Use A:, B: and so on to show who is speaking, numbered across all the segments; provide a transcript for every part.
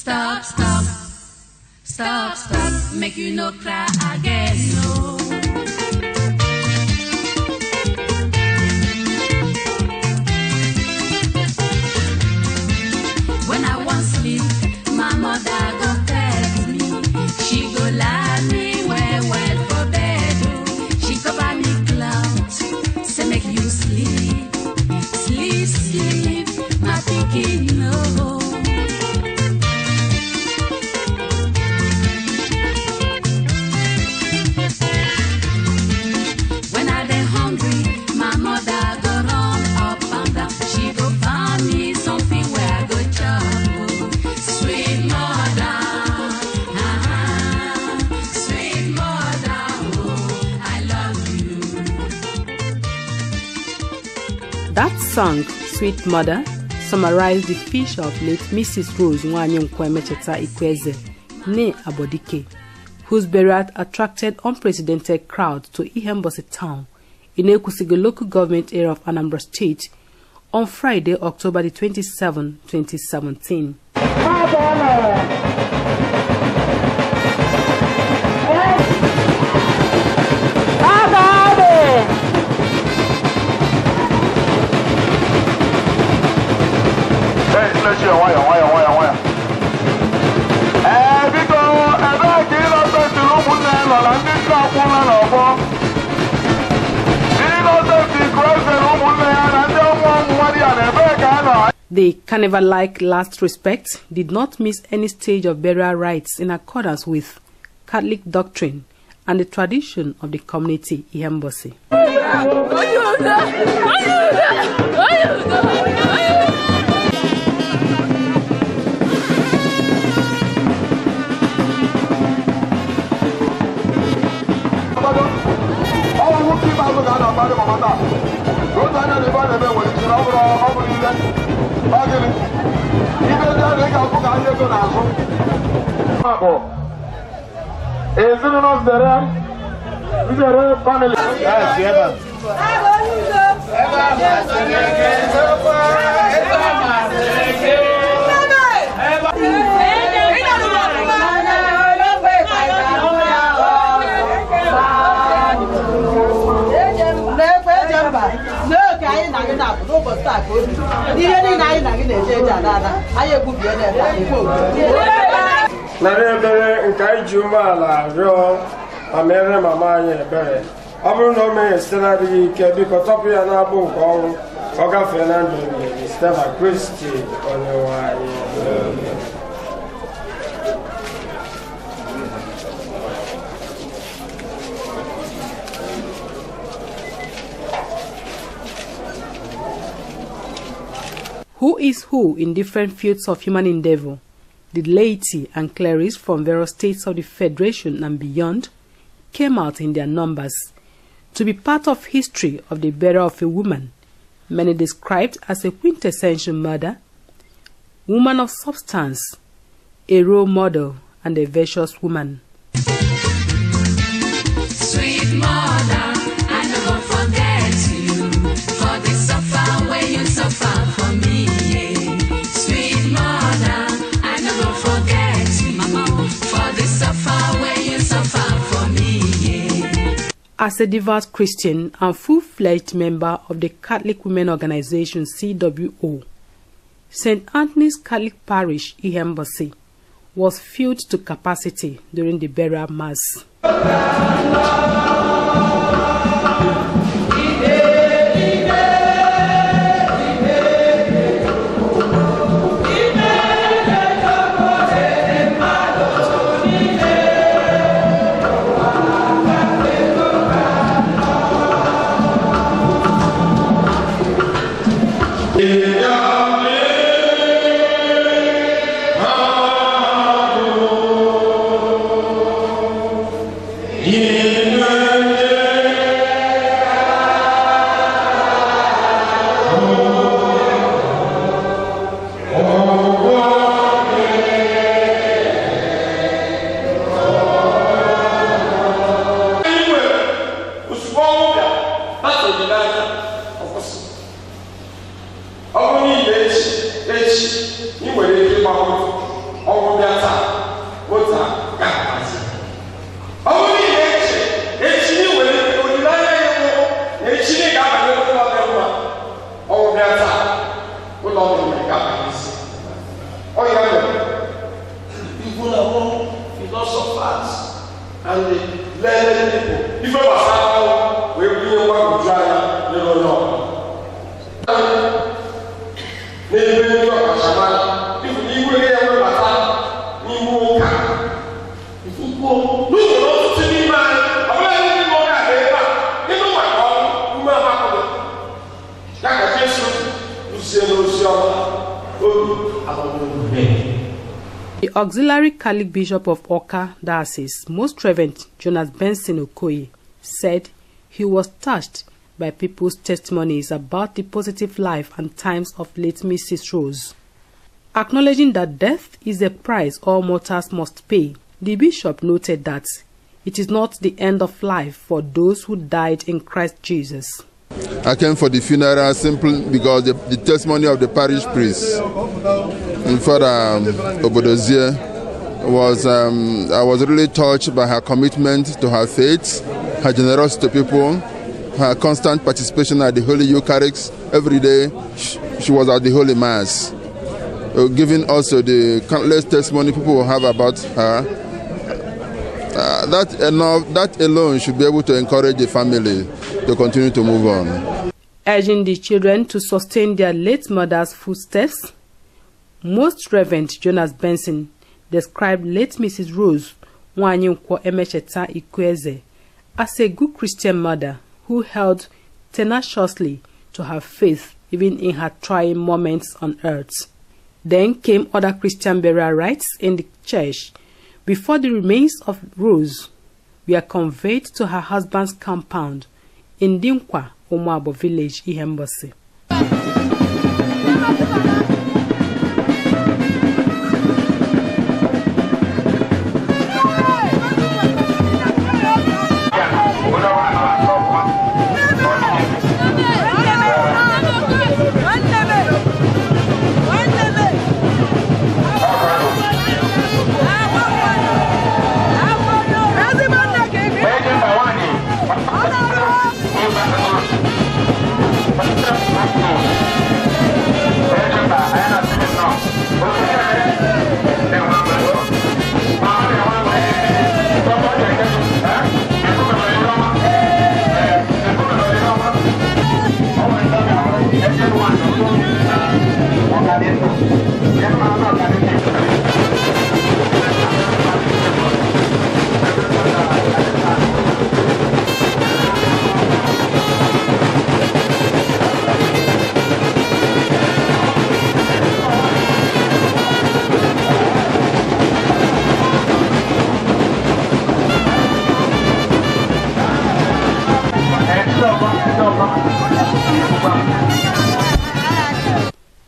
A: Stop, stop, stop, stop, make you no cry again, no. When I want sleep, my mother go tell me. She go lie me well, well for bed. Oh. She cover me cloth, say make you sleep, sleep, sleep, my pikin no. When I dey hungry, my mother go run up and down. She go find me something where I go chop. Oh. Sweet mother, ah, sweet mother, oh, I love you.
B: That song, Sweet Mother, summarized the feature of late Mrs. Rose Nwanyinkwo Emecheta Ikwueze, née Agbodike, whose burial attracted unprecedented crowd to Ihembosi town in Ekwusigo local government area of Anambra State on Friday, October the 27, 2017.
C: Hey, nne chi nwayọ nwayọ nwayọ nwayọ. Ee, biko, ebee ka Innocent na ụmụnne ya nọ na ndị nta akwụla n'ọgbọ? Innocent Ikwueze na ụmụnne ya na ndị ụmụ ụmụ nwa ya na ebee ka ha nọ?
B: The carnival-like last respect did not miss any stage of burial rites in accordance with Catholic doctrine and the tradition of the community Ihembosi.
C: Ọ bụ nwoke ikpeazụ ka a na-akparị mama taa. Otu anya na ebe a na-eme nwere isi na ọ bụrụ ọ bụrụ ile. Ọ gịnị? Ibe ndị a na-ega afụ ka ahịa ego n'azụ. Bụ ezinụlọ Nzere Nzere family.
D: Na-ekwe eje mba n'oge anyị na gị na-abụ n'ụbọchị taa ka obi ihe niile anyị na gị na-eje eje ada ada anyị ekwubie n'ebe a ekwe obi.
E: Nara ebere nke anyị ji umeala rịọ ma mere mama anyị ebere. Ọ bụrụ na o meghie site na-adịghị ike, biko tọpụ ya n'agbụ nke ọnwụ ka ọ gafee na ndụ ebighị ebi site na Kristi onye nwe anyị.
B: Who is who in different fields of human endeavor, the laity and clerics from various states of the Federation and beyond came out in their numbers to be part of history of the burial of a woman, many described as a quintessential mother, woman of substance, a role model, and a virtuous woman.
A: Sweet mother, I no go forget you for the suffer where you suffer for me. Yeah. Sweet mother, I no go forget you for the suffer where you suffer for me. Yeah.
B: As a devout Christian and full-fledged member of the Catholic Women Organization CWO, St. Anthony's Catholic Parish, Ihembosi, was filled to capacity during the burial mass.
E: Yeah.
B: The Auxiliary Catholic Bishop of Awka Diocese, Most Reverend Jonas Benson Okoye, said he was touched by people's testimonies about the positive life and times of late Mrs. Rose. Acknowledging that death is a price all mortals must pay, the bishop noted that it is not the end of life for those who died in Christ Jesus.
F: I came for the funeral simply because the testimony of the parish priest, Father Obodozie, was I was really touched by her commitment to her faith, her generosity to people, her constant participation at the Holy Eucharist. Every day she was at the Holy Mass, giving also the countless testimony people will have about her. That alone should be able to encourage the family to continue to move on.
B: Urging the children to sustain their late mother's footsteps, Most Reverend Jonas Benson described late Mrs. Rose Nwanyinkwo Emecheta Ikwueze as a good Christian mother who held tenaciously to her faith even in her trying moments on earth. Then came other Christian burial rites in the church before the remains of Rose were conveyed to her husband's compound in Dinkwa, Umuabo village, Ihembosi.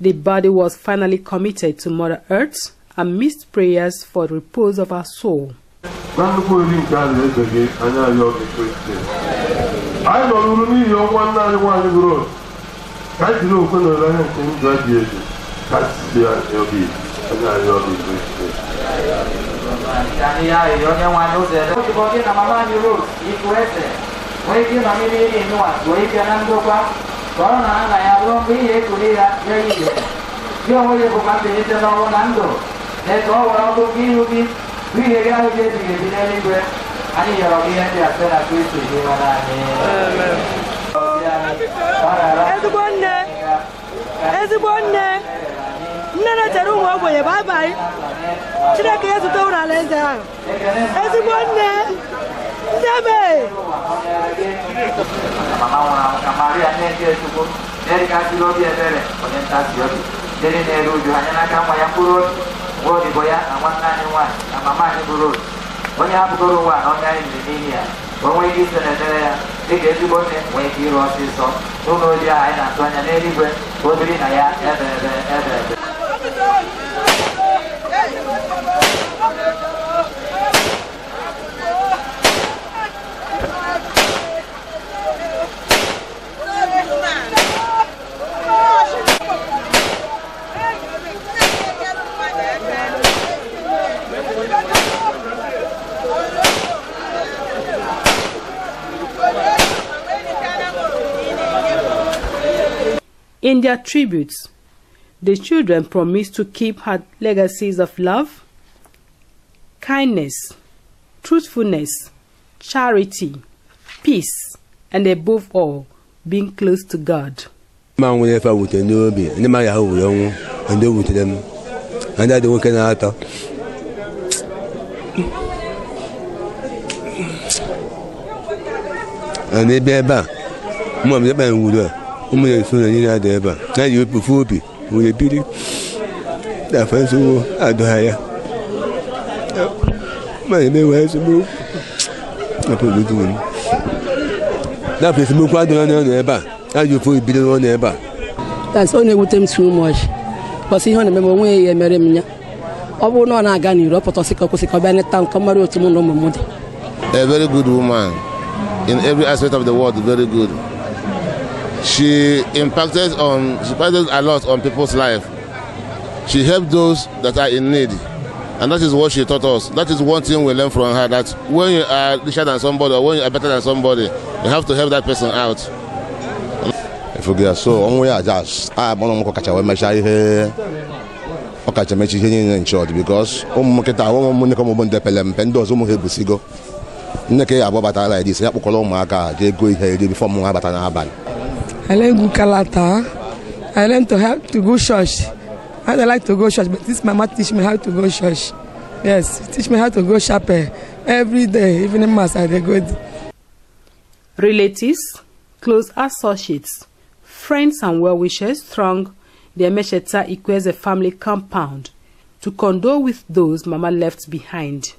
B: The body was finally committed to Mother Earth amidst prayers for the repose of her soul.
D: Ezigbo nne nne na-echere ụmụ ogbenye bye-bye. Chineke ya zute ụlọ alaeze ahụ. Ezigbo nne ndebe.
B: In their tributes, the children promised to keep her legacies of love, kindness, truthfulness, charity, peace, and above all, being close to God.
G: N'afọ nsogbu adụghị ya. Ma emewe esemokwu. N'afọ esemokwu adịghị n'ọnụ ebe a. Ajọ ofe ebido n'ọnụ ebe a.
D: That's ọ na-ewute m too much. Because ihe ọ na-eme m onwe ya emere m ya. Ọ bụrụ na ọ na-aga n'iro ọ pụta sị ka ọ kwụsị ka ọ bịa neta nke mara otu mụ na ụmụ m dị.
H: A very good woman in every aspect of the world, very good. She impacted a lot on people's life. She helped those that are in need. And that is what she taught us. That is one thing we learned from her, that when you are richer than somebody or when you are better than somebody, you have to help that person out.
I: Efugia so ọnwụ ya aja a gbọrọ m kacha wee mechaa ihe ọ kacha mechi ihe niile in church because ụmụ nkịta ụmụ m nne ụmụ ndị pele mpe ndị ọzọ ụmụ ha ebusigo nne ka ya abụọ batara like this ya kpọkọrọ ụmụaka jee go ihe eri before mụ abata n'abalị.
J: I learn good character. I learn to help to go church. I don't like to go church, but this mama teach me how to go church. Yes, teach me how to go chapel every day, evening mass I dey go.
B: Relatives, close associates, friends and well-wishers throng the Emecheta Ikweze family compound to condole with those Mama left behind.